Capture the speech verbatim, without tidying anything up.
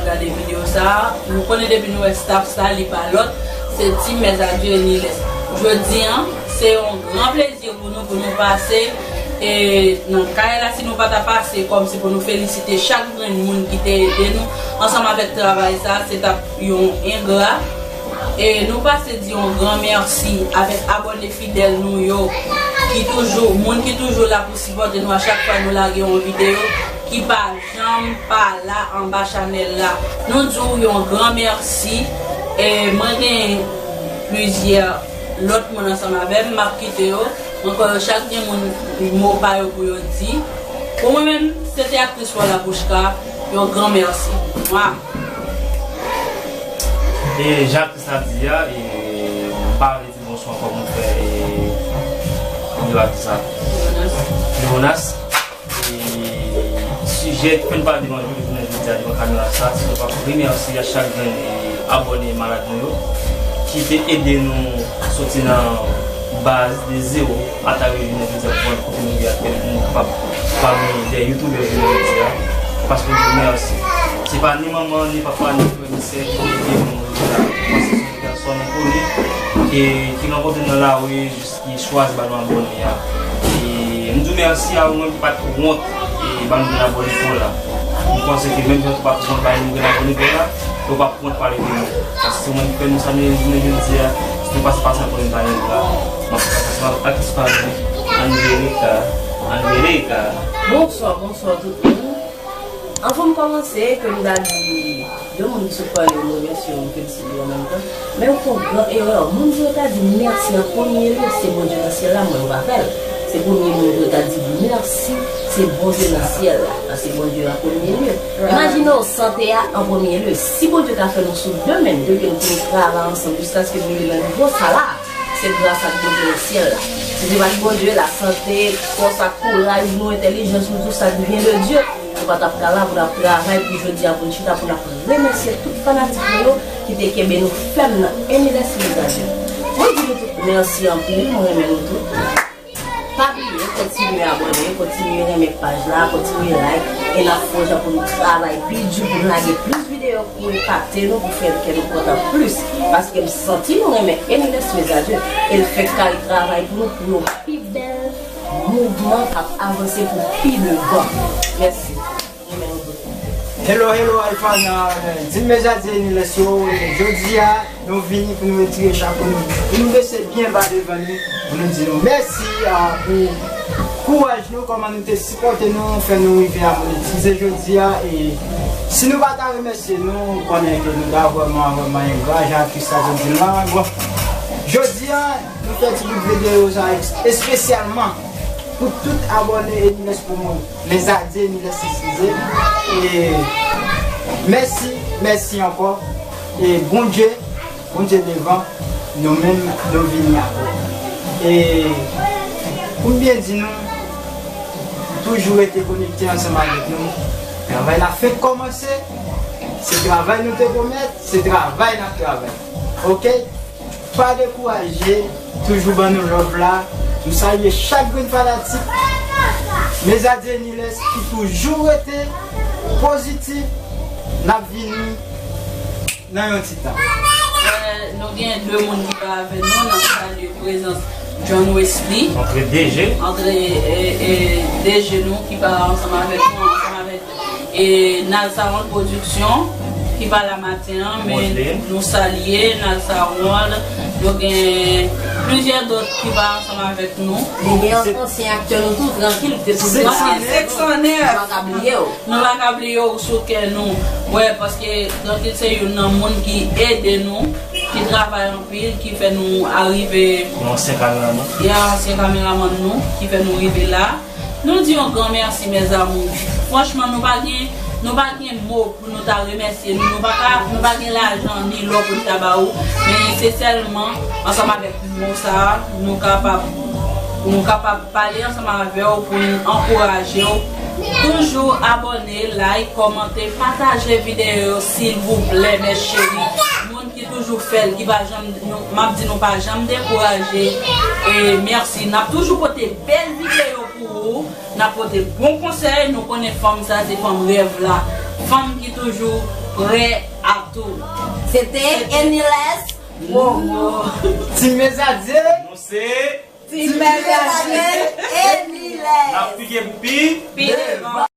Gade videyo sa, nou konnen depi nou wè staff sa, li pa lòt, se Team Mèzadye Niles. Jodi an, se yon gran plezi pou nou, pou nou pase, e, nan kay la, si nou pa ta pase kòmsi pou nou felisite chak grenn moun ki te ede nou ansanm avèk travay sa, se t ap yon engra. E nou pase di yon gran mèsi avèk abòne fidèl nou yo, ki toujou, moun ki toujou la pou sipòte nou a chak fwa nou lage yon videyo, ki pa janm pa la anba chanèl la. Nou di w yon gran mèsi. E mwen gen plizyè lòt moun ansanm avè m, m ap kite yo. Mwen kwè yo chak gen moun, mo pa yo pou yo di. Pou mwen menm, se te aktris Paula Pouchka, yon gran mèsi. Mwa. E jan aktris la di a, e, m pa vle di bonswa ankò, mon frè, e, kòman yo ap di sa? Leonas. Leonas. E sijè ki fè n pale devan, jounen jodi a devan kamera sa, se nou p ap remèsye a chak grenn, e, abòne malad nou yo, ki te ede nou soti nan baz de zewo, ata rive jounen jodi a pou kote nou ye a, ke nou kapab pami de youtubè jounen jodi a, paske nou di mèsi. Se pa ni manman, ni papa, ni frè, ni sè ki ede nou rive la. Paske se yon pèsòn nou koni, e ki rankontre nan lari, ki chwazi ba nou abòne a. E m di w mèsi a ou menm ki pa t wont, e, ba nou grenn abòne pa w la. M panse ke menm jan tou pa t wont ba nou grenn abòne pa w la, e ou p ap wont pale de nou. Paske se ou menm ki fè nou sa nou ye jounen jodi a. Si nou pa se pa sa konnen nou ta renmen la. M ap pase ansanm ak aktris pa nou, Angelica. Angelica. Bonswa, bonswa tout moun. Anvan m kòmanse, ke m ta di de moun ki sot pale yo, m remèsye yo, m felisite yo an menm tan. Men yo fè yon gran erè. Moun pou yo ta di mèsi an premye lye, se Bondye nan syèl la, mwen m pa fè l. Se premye moun pou yo ta di mèsi, se Bondye nan syèl la. Sa se Bondye an premye lye. Imajine w sante a an premye lye. Si Bondye ta fè nou sou de men, de pye nou pou nou travay ansanm jiskaske nou rive nan nivo sa la, se gras ak Bondye nan syèl la. Si se pa t Bondye, lasante, fòs ak kouraj nou, entèlijans nou, tout sa ki vyen de Dye, nou pa t ap ka la pou n ap travay pou jodi a, pou n chita, pou n ap remèsye tout fanatik nou yo ki te kenbe nou fèm nan Eniles Mezadye. Mwen di nou tout mèsi anpil, mwen renmen nou tout. Pa bliye, kontinye abòne, kontinye renmen paj la, kontinye like, e n ap fè yon jan pou nou travay pi di, pou n lage plis videyo pou epate nou, pou fè kè nou kontan plis. Paske m santi nou renmen Eniles Mezadye, e l fenk kare travay pou nou, pou yon pi bèl mouvman k ap avanse pou pi devan. Mèsi. Hello, hello, Alpha, nan, euh, Team Mezadye Eniles yo, jodi a, nou vini pou nou retire chapo nou, pou nou bese byen ba devan nou, pou nou di nou mèsi, ah, pou kouraj nou, kòman nou te sipòte nou, fè nou rive a monetize jodi a, e si nou pa ta remèsye nou, ou konnen ke nou ta vrèman, vrèman engra, jan aktris la te di la. Bon, jodi a, nou fè ti bout videyo sa es-, espesyalman pou tout abòne Eniles Promo, Mezadye Eniles, eskize. E mèsi, mèsi ankò. E Bondye, Bondye devan, nou menm, nou vini avè w. E pou m byen di nou, toujou rete konekte ansanm avèk nou. Travay la fenk kòmanse. Se travay nou te pwomèt, se travay n ap travay. Oke? Pa dekouraje, toujou ban nou love la. Nou salye chak grenn fanatik Mezadye Eniles ki toujou rete pozitif. N ap vini nan yon ti tan. Euh, nou gen de moun ki pa avè nou, n ap salye prezans John Wesley. Antre D J. Antre, e, e, D J nou ki pa ansanm avèk nou, ansanm avèk e Nalsaron Production ki pa la maten an, men Roseline. Nou salye Nalsaron, nou gen plizyè dòt ki pa ansanm avèk nou. Li gen yon ansyen aktè nou tou, Trankil, ki te toujou la. Seksonè. Nou pa ka bliye w. Nou pa ka bliye w sou kè nou. Wè, paske Trankil se youn nan moun ki ede nou, ki travay anpil, ki fè nou arive. Yon ansyen kameramann. Yon ansyen kameramann nou, ki fè nou rive la. Nou di yon gran mèsi, mes amours. Franchman, nou pa gen, nou pa gen mo pou nou ta remèsye nou. Nou pa ka, nou pa gen lajan ni lò pou n ta ba ou. Men se sèlman ansanm avèk mo sa a, nou kapab, nou kapab pale ansanm avè w pou n ankouraje w. Toujou abòne, like, kòmante, pataje videyo yo, silvouplè, mes chéries. Moun ki toujou fè l, ki pa janm, nou, m ap di nou pa janm dekouraje. E mèsi. N ap toujou pote bèl videyo pou ou. N ap pote bon konsèy. Nou konnen fanm sa se fanm rèv la. Fanm ki toujou Prè a tou. Se te Eniles Wowo. Ti Mezadye. Nou se Ti Mezadye Eniles. N ap pike pou pi. Pi devan.